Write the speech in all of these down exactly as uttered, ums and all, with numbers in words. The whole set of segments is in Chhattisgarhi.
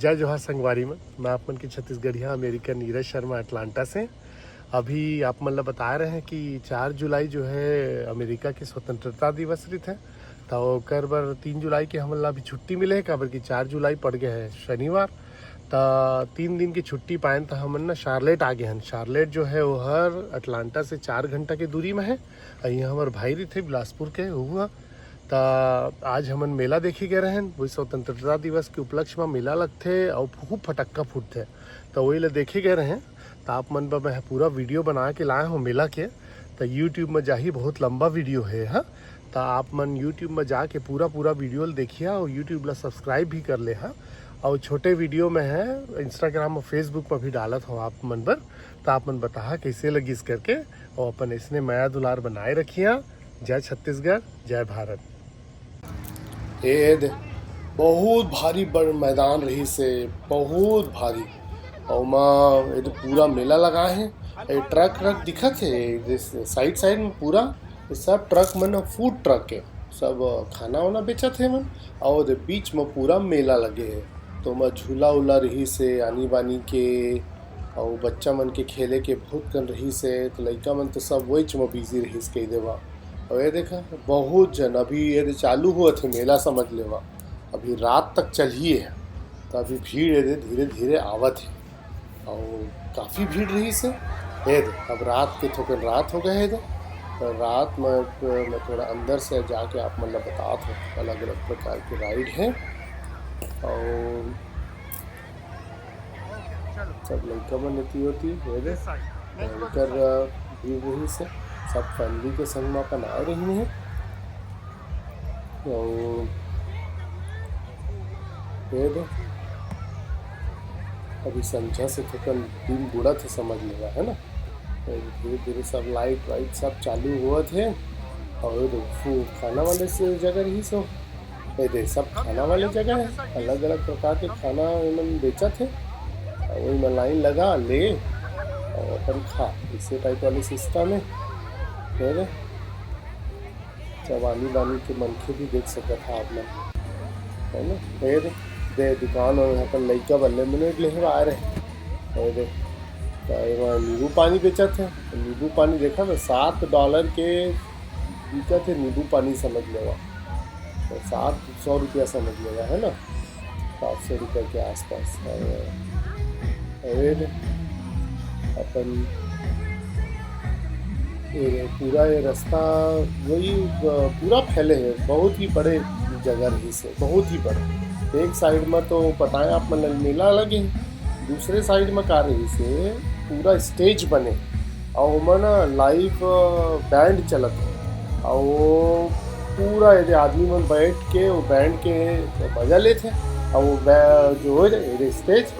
जय जोहार संगवारी मन, मैं आप मन के छत्तीसगढ़िया अमेरिकन नीरज शर्मा अटलांटा से। अभी आप मन ला बता रहे हैं कि चार जुलाई जो है अमेरिका के स्वतंत्रता दिवस रहिथे, त ओकर बर तीन जुलाई के हमन ला अभी छुट्टी मिले हे, काबर कि चार जुलाई पड़ गए है शनिवार। त तीन दिन की छुट्टी पाएन त हमन ना शार्लेट आ गए हन। शार्लेट जो है वो हर अटलांटा से चार घंटा के दूरी में है। अउ यहाँ हमर भाई रहिथे बिलासपुर के, वो त आज हमन मेला देखे गए रहन। वही स्वतंत्रता दिवस के उपलक्ष्य में मेला लगथे अउ खूब फटक्का फूटथे, त वही ला देखे गए रहन। त आप मन बर मैं पूरा वीडियो बना के लाए हूँ मेला के। त YouTube में जाही, बहुत लंबा वीडियो है, हाँ। त आप मन YouTube में जाके पूरा पूरा वीडियो ल देखिया और YouTube ला सब्सक्राइब भी कर ले हा। और छोटे वीडियो में है, Instagram और Facebook पर भी डालत हो आप मन बर। त आप मन बताहा कैसे लगिस करके, और अपन इसने मया दुलार बनाए रखिया। जय छत्तीसगढ़, जय भारत। ए दे, बहुत भारी बड़ मैदान रहिस हे, बहुत भारी। अउ ओमा ए दे पूरा मेला लगा हे। ए ट्रक व्रक दिखत हे, ए दे साइड साइड में पूरा, ए सब ट्रक मन फूड ट्रक हे, सब खाना वाना बेचत हे मन। अउ ए दे बीच में पूरा मेला लगे हे, त ओमा झूला उला रहिस हे आनी बानी के, अउ बच्चा मन के खेले के बहुत कन रहिस हे, त लइका मन तो सब वहीच में बिजी रहिस कही देवा। अउ ए देखा, बहुत जन अभी ए दे चालू होत हे मेला, समझ लेवा, अभी रात तक चलही हे, त अभी भीड़ ए दे धीरे धीरे आवत हे। अउ काफ़ी भीड़ रहिस हे। ए दे, अब रात के थोकन रात हो गए हे दे, त रात में मैं थोड़ा अंदर से जाके आप मन ला बतात हूँ, अलग अलग प्रकार के राइड हे। अउ सब लइका मन एती ओती, ए दे, भयंकर भीड़ रहिस हे। सब फैमिली के संग में अपन आए रहिन हे। अउ ए दे, अभी संझा से थोकन दिन बुड़त हे, समझ लेवा, है ना। ए दे, धीरे धीरे सब लाइट वाइट सब चालू होवत हे। अउ ए दे, फू-, खाना वाले से जगह रहिस हे। ए दे, सब खाना वाले जगह हे, अलग अलग प्रकार के खाना एमन बेचत हे। अउ ओही में लाइन लगा ले अउ अपन खा, इसे टाइप वाले सिस्टम हे। ए दे, सब आनी बानी के मनखे भी देख सकत हा आप मन, है ना। ए दे, दे दुकान अउ अपन लइका बर लेमनेड लेहे बर आए रहे। ए दे, त एमा नींबू पानी बेचत हे। नींबू पानी देखा ना, सात डॉलर के बिकत हे नींबू पानी, समझ लेवा, तो सात सौ रुपया समझ लेवा, है ना, सात सौ रुपया के आसपास। अउ, अउ ए दे, अपन ए पूरा ये रास्ता वही, अ, पूरा फैले हे, बहुत ही बड़े जगह रहिस हे, बहुत ही बड़े। एक साइड में तो पता हे आप मन ल मेला लगे हे, दूसरे साइड में का रहिस हे, पूरा स्टेज बने, अउ ओमा ना लाइव, अ, बैंड चलत हे, अउ वो पूरा ए दे आदमी मन बैठ के वो बैंड के मजा लेथे। अउ वो बै-, जो हो जाए, ए दे स्टेज,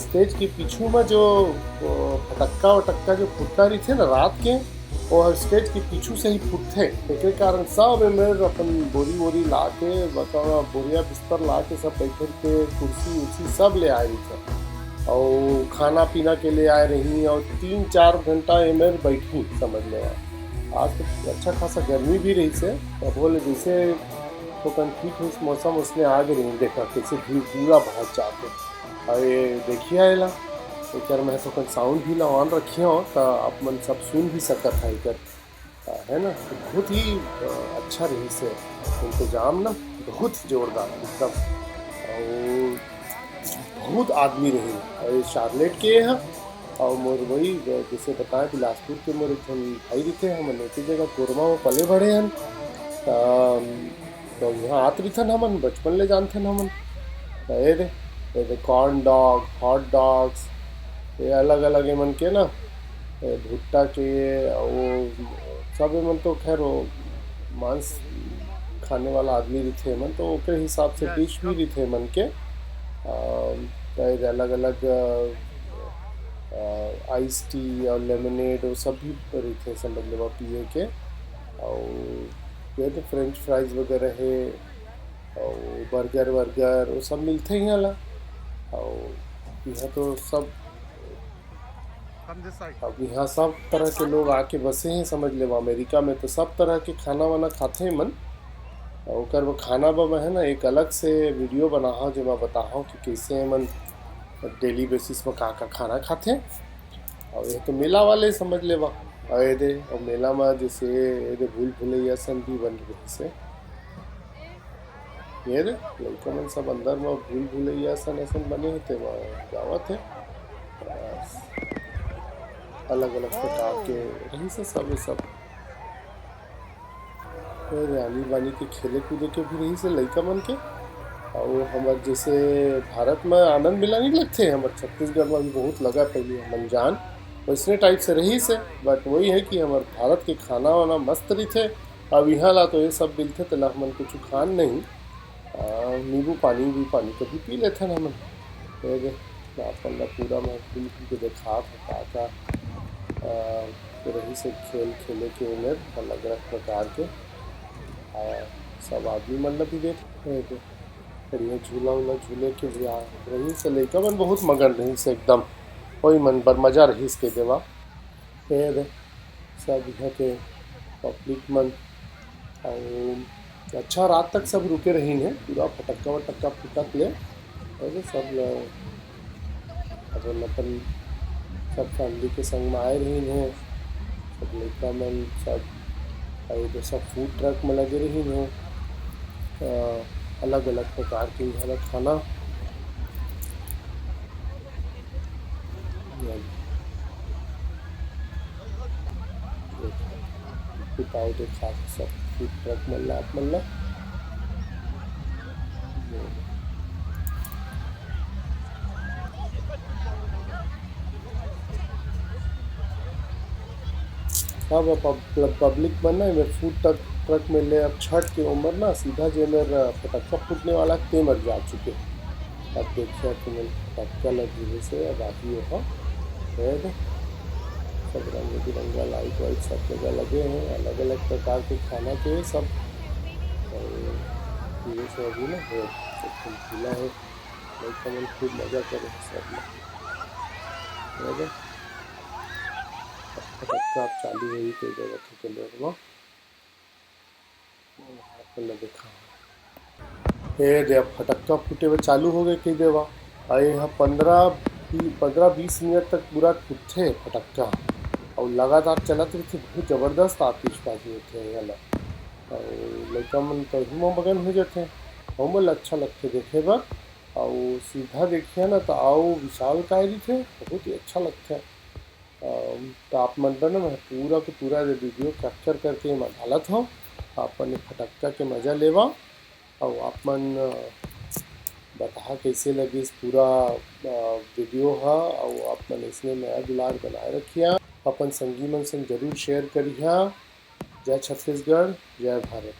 स्टेज के पीछू में जो, अ, फटक्का वटक्का जो फुटना रहिथे ना रात के, वो हर स्टेज के पीछू से ही फुटथे। एकर कारण सब एमेर अपन बोरी वोरी ला के, बता, बोरिया बिस्तर ला के सब बैठे के, कुर्सी उर्सी सब ले आए रहिथे। अउ खाना पीना के ले आए रही, अउ तीन चार घंटा एमेर बैठी, समझ लेवा। आज तो अच्छा खासा गर्मी भी रहिस हे, तभो ले जैसे थोकन ठीक होइस मौसम, उसने आगे रही। देखा कैसे भीड़ पूरा भाग जाते। अरे देखिए एला, एकर मैं थोकन साउंड भी ला ऑन रखे हो, त आप मन सब सुन भी सकत है एकर, है ना। बहुत ही, अ, अच्छा रहिस हे इंतजाम ना, बहुत जोरदार एकदम। अउ बहुत आदमी रही, अउ ये शार्लेट के हे, अउ मोर वही, जैसे बताए, बिलासपुर के मोर एक ठन भाई रहिथे, हमन एके जगह कोरमा में पले बढ़े हन। त तो यहाँ आत रहिथन हमन, बचपन ले जानथन हमन। त ए दे, ए दे corn dog, hot dogs, ये अलग-अलग एमन के ना, ए भुट्टा के, अउ वो सब एमन तो खैर वो मांस खाने वाला आदमी रहिथे एमन, तो ओकरे हिसाब से डिश भी रहिथे एमन के। अ, त ए दे अलग-अलग, अ, अ, आइस टी अउ लेमनेड, वो सब भी रहिथे, समझ लेवा, पिए के। अउ ये तो फ्रेंच फ्राइज वगैरह हे, अउ बर्गर वर्गर, वो सब मिलथे इहाँ ला। अउ इहाँ तो सब, अब इहाँ सब तरह के लोग आके बसे हैं, समझ लेवा। अमेरिका में तो सब तरह के खाना वाना खाथे मन। अउ ओकर बर खाना बर मैं ह ना एक अलग से video बनाहूँ, जेमा बताहूँ कि कइसे एमन daily basis म का-का खाना खाथे। अउ ये तो मेला वाले समझ लेवा। अउ ये दे, अउ मेला म जइसे ये दे भूल भुलैया असन भी बन रहिस हे। ये दे, लइका मन सब अंदर म भूल भुलैया असन, असन बने हे, तेमा जावत हे। बस। अलग-अलग प्रकार के रहिस हे सब, ये सब। ये दे, आनी बानी के खेले कूदे के भी रहिस हे लइका मन के। अउ हमर जइसे भारत म आनंद मेला नइ लगथे, हमर छत्तीसगढ़ म भी बहुत लगा पहली, हमन जान वइसने type से रहिस हे, but वही हे कि हमर भारत के खाना वाना मस्त रहिथे। अब इहाँ ला तो ये सब मिलथे, तेला हमन कुछु खान नहीं। आ, नींबू पानी, भी पानी कभी पी लेथन हमन। ये दे, अपन ला पूरा मैं घूम घूम के देखात हूँ, का का, आ, रहिस हे खेल खेले के उमेर, अलग अलग प्रकार के। आ, सब आदमी मन ला भी देख, ये दे, बढ़िया झूला उला झूले के भी आ रहिस हे, लइका मन बहुत मगन रहिस हे एकदम, ओही मन बर मजा रहिस कहि देवा। ये दे, सब इहाँ के public मन, अउ अच्छा रात तक सब रुके रहिन हे, पूरा फटक्का वटक्का फूटत ले, ये दे, सब ल-, अपन, अपन सब family के संग म आए रहिन हे, सब लइका मन, सब, अउ ये दे, सब food truck म लगे रहिन हे। अ, अलग-अलग प्रकार के इहाँ ला खाना। बताओ, देखा सब food truck मन ला, आप मन ला। अब पब-, public मन ना एमे food truck, truck में ले, अब छठ के उमर ना सीधा जे मेर फटक्का फूटने वाला ते मर जा चुके। अब देखिए कि मन फटक्का लगी से अब आही हो। ये दे, सब रंग बिरंगा light वाइट सब जगह लगे हैं, अलग अलग प्रकार के खाना के सब। और ये से अभी ना हो, एकदम खुला है, लड़का मन खूब मजा करे हैं सब में। ये दे, फटक्का अब चालू होही कहि देवत हे के लोग वो। आप मन ला देखा। ए दे, अब फटक्का फूटे बर चालू हो गए कहि देवा। अउ ये ह पंद्रह, पंद्रह बीस मिनट तक पूरा फूटथे फटक्का। अउ लगातार चलत रहिथे, बहुत जबरदस्त आतिशबाजी होथे ये वाला। अउ लइका मन तो एही म मगन हो जाथे। अउ मोला अच्छा लगथे देखे बर। अउ सीधा देखिया ना, त अउ विशालकाय रहिथे, बहुत ही अच्छा लगथे। अम, त आप मन बर ना मैं पूरा के पूरा ये video capture करके एमा डालत हव। आप मन ये फटक्का के मजा लेवा, अउ आप मन, अ, बताहा कइसे लगिस पूरा, अ, video ह, अउ आप मन अइसने मया दुलार बनाए रखिया। अपन संगी मन संग जरूर share करिहा। जय छत्तीसगढ़, जय भारत।